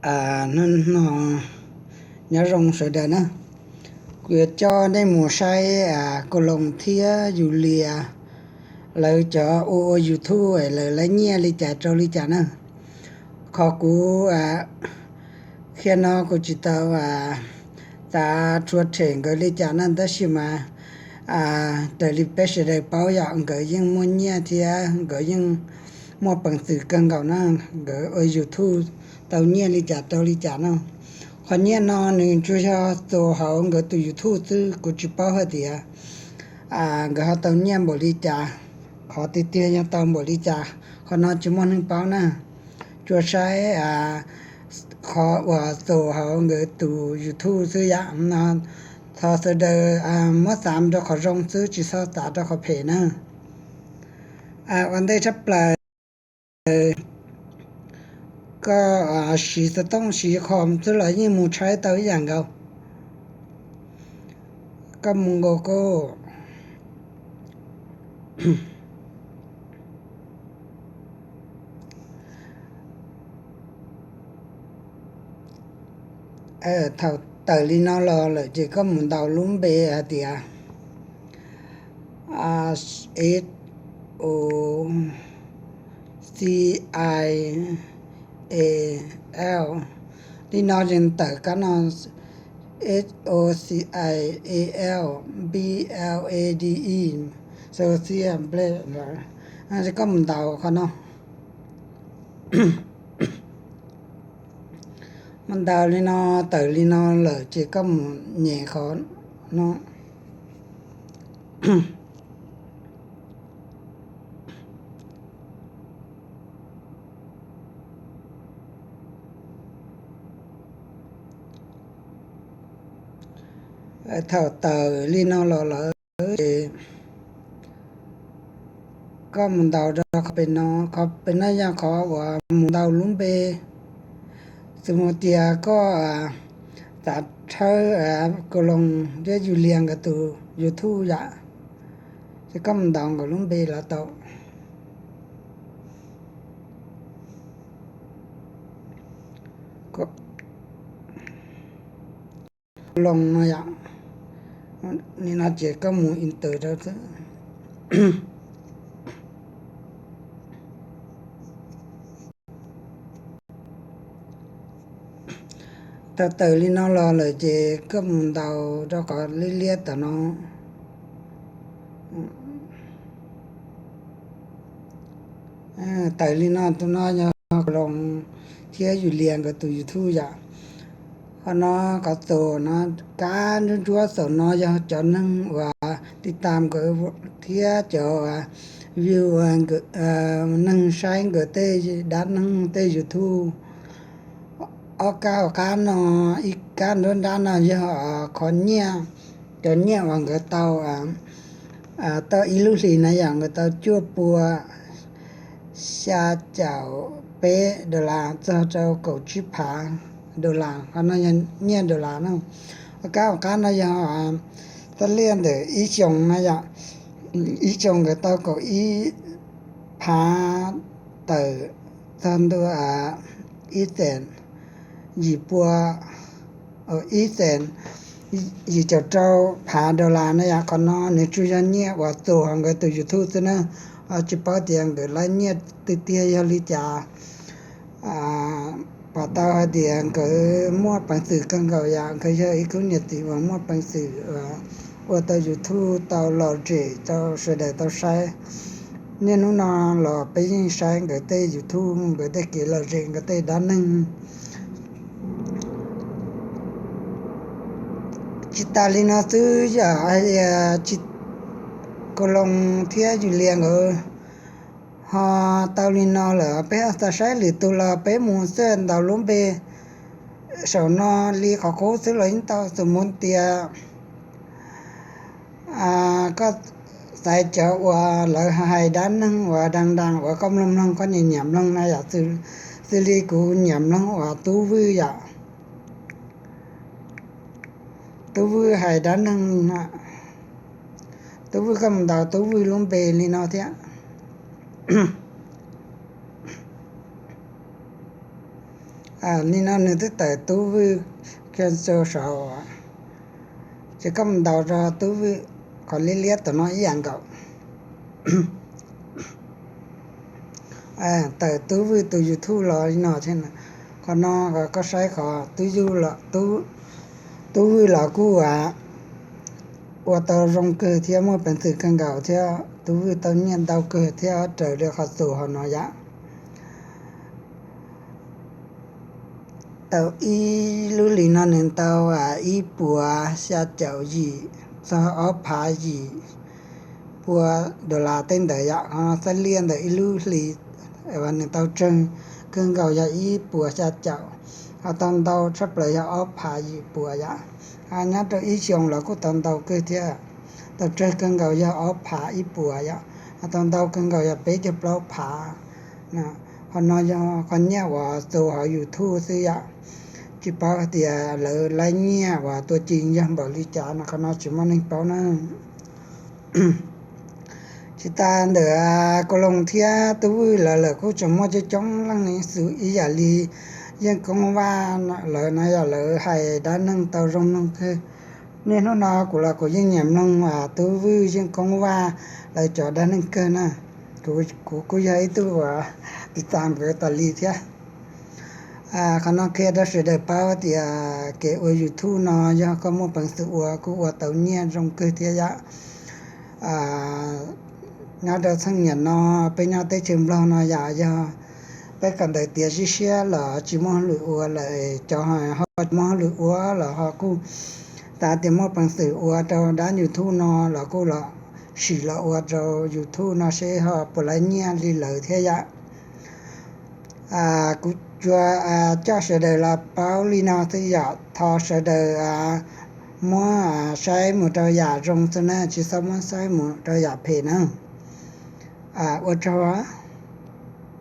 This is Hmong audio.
Hnub no nyob zoo sawv daws na, kuv yuav coj nej mus saib Koos Loos thiab Yus Lias lawv cov ua ua YouTube lawv laib nyiaj li cas rau li cas na. Qhov kuv qhia no kuv tsis tau xav rhuav rhem nkawd li cas na, tab sis mas raws li peb sawv daws paub yom, nkawd yeej muaj nyiaj thiab nkawd yeej muaj peev xwm kawg nkaus na. Nkawd ua YouTube tau nyiaj li cas rau li cas no. Qhov nyiaj no nws tsuas yog txus hauv nkawd tus YouTube xwb, kuv tsis paub hais tias nkawd ho tau nyiaj npaum li cas. Qhov tiag tiag yog tau npaum li cas, qhov no tsis muaj neeg paub na. Tsuas saib qhov uas txus hauv nkawd tus YouTube xwb yom. Thov sawv daws muab xav rau qhov zoo xwb, tsis txhob xav rau qhov phem na. Ua ntej tshaj plaws, koj siv xov tooj siv qhov xwb los yeej mus tshaib tau ib yam nkaus. Koj mus nkaus koj thaum tawm li no los lawm ces koj mus ntaus lub npe hais tias S O C I A L. Li no ces tawm kab no S O C I A L B L A D E, social blade. Koj mus ntaus qhov no. Mus ntaus li no, tawm li no lawm ces koj mus nyem qhov no. Thaum tawm li no los lawm ces koj mus ntaus rau qhov pem no, qhov pem no yog qhov uas mus ntaus lub npe. Xws mus tias koj xav tshawb Koos Loos thiab Yus Lias nkawd tus YouTube yom, ces koj mus ntaus nkawd lub npe los tau. Koos Loos no yom, li no ces koj mus enter rau xwb. Thaum tawm li no los lawm ces koj mus ntaus rau qhov liab liab tom no. Tawm li no, tus no yog Koos Loos thiab Yus Lias nkawd tus YouTube yom. Qhov no, qhov xaum no, kab ntsuab ntsuab xaum no yog cov neeg uas tiv tam nkawd thiab cov view, neeg saib nkawd tej dab neeg tej YouTube. Ob kab hauv qab no, ib kab nruab nrab no yog qhov nyiaj, cov nyiaj uas nkawd tau tau ib lub hlis na yom, nkawd tau cuaj pua xya caum peb dollar txog rau kaum tsib phav dollar. Qhov no yog nyiaj dollar na. Ob kab hauv qab no yog xab liaj ntawm ib xyoos na yom, ib xyoos nkawd tau kaum ib phav tawm txog ntua ib xees yim pua, ib xees yim caum rau phav dollar na yom. Qhov no nws tsuas yog nyiaj uas txus hauv nkawd tus YouTube xwb na, tsis paub tias nkawd laib nyiaj tiag tiag yog li cas. Pom tau hais tias nkawd muaj peev xwm kawg nkaus yom, nkawd yog ib khub niam txiv uas muaj peev xwm ua tau YouTube tau lom zem rau sawv daws tau saib. Niaj hnub no los peb yeej saib nkawd tej YouTube, nkawd tej kev lom zem, nkawd tej dab neeg. Tsis tas li no xwb yom, Koos Loos thiab Yus Lias nkawd ho tau li no lawm, peb ho xav saib lwm tus los peb mus xwb ntaus lub npe saum no li qhov qub xwb los yeej tau. Xws mus tias koj xaiv cov uas lawv hais dab neeg uas dang dang uas koj mloog mloog koj nyiam nyiam mloog na yom, xws li kuv nyiam mloog uas Tub Vwj yom. Tub Vwj hais dab neeg, Tub Vwj, koj mus ntaus Tub Vwj lub npe li no thiab. Nim no nws twb tawm Tub Vwj cancel saud, ces koj mus ntaus rau Tub Vwj qhov liab liab tom no ib yam nkaus. Tawm Tub Vwj tus YouTube los li no thiab. Qhov no koj saib qhov Tub Vwj los kuj ua tau zoo kawg thiab muaj peev xwm kawg nkaus thiab Tub Vwj tau nyiaj ntau kawg thiab raws li qhov txus hauv no yom. Tau ib lub hlis no nws tau ib puas xya caum yim txog ob phav yim pua dollar tej ntawd yom. Qhov no xab liaj ntawm ib lub hlis uas nws tau tsawg kawg nkaus yog ib puas xya caum, ho tau ntau tshaj plaws yog ob phav yim puas yom. Nyob rau ib xyoos los kuj tau ntau kawg thiab, tau tsawg kawg nkaus yog ob phav ib puas yom, ho tau ntau kawg nkaus yog peb caug plaub phav. Qhov no yog qhov nyiaj uas txus hauv YouTube xwb yom. Tsis paub hais tias lawv laib nyiaj uas tuaj ci yog npaum li cas no, qhov no tsis muaj neeg paub na. Tsis tas ntawm Koos Loos thiab Tub Vwj lawv, lawv kuj tseem muaj coob coob leej xwb ib yam li Yeej Koob Vaj lawv no yog lawv hais dab neeg tau zoo mloog kawg. Niaj hnub no kuv los kuv yeej nyiam mloog Tub Vwj Yeej Koob Vaj lawv cov dab neeg kawg na. Kuv kuj yog ib tug uas tiv tas nkawd tas li thiab. Qhov no qhia rau sawv daws paub tias kev ua YouTube no yog koj muaj peev xwm ua kuj ua tau nyiaj zoo kawg thiab yom. Nyob rau txheej niam no peb nyob teb chaws Nplog no yom, yog peb kawm ntawv tiav zib siab los tsis muaj hauj lwm ua lawm, cov ho tsis muaj hauj lwm ua los ho kuj tas tias muaj peev xwm ua rau dab YouTube no los kuj los sim los ua rau YouTube no seb ho puas laib nyiaj li lawv thiab yom. Kuv tsuas coj sawv daws los paub li no xwb yom, thov sawv daws muab saib mus rau yam zoo xwb na, tsis txhob muab saib mus rau yam phem na. Ua tsaug.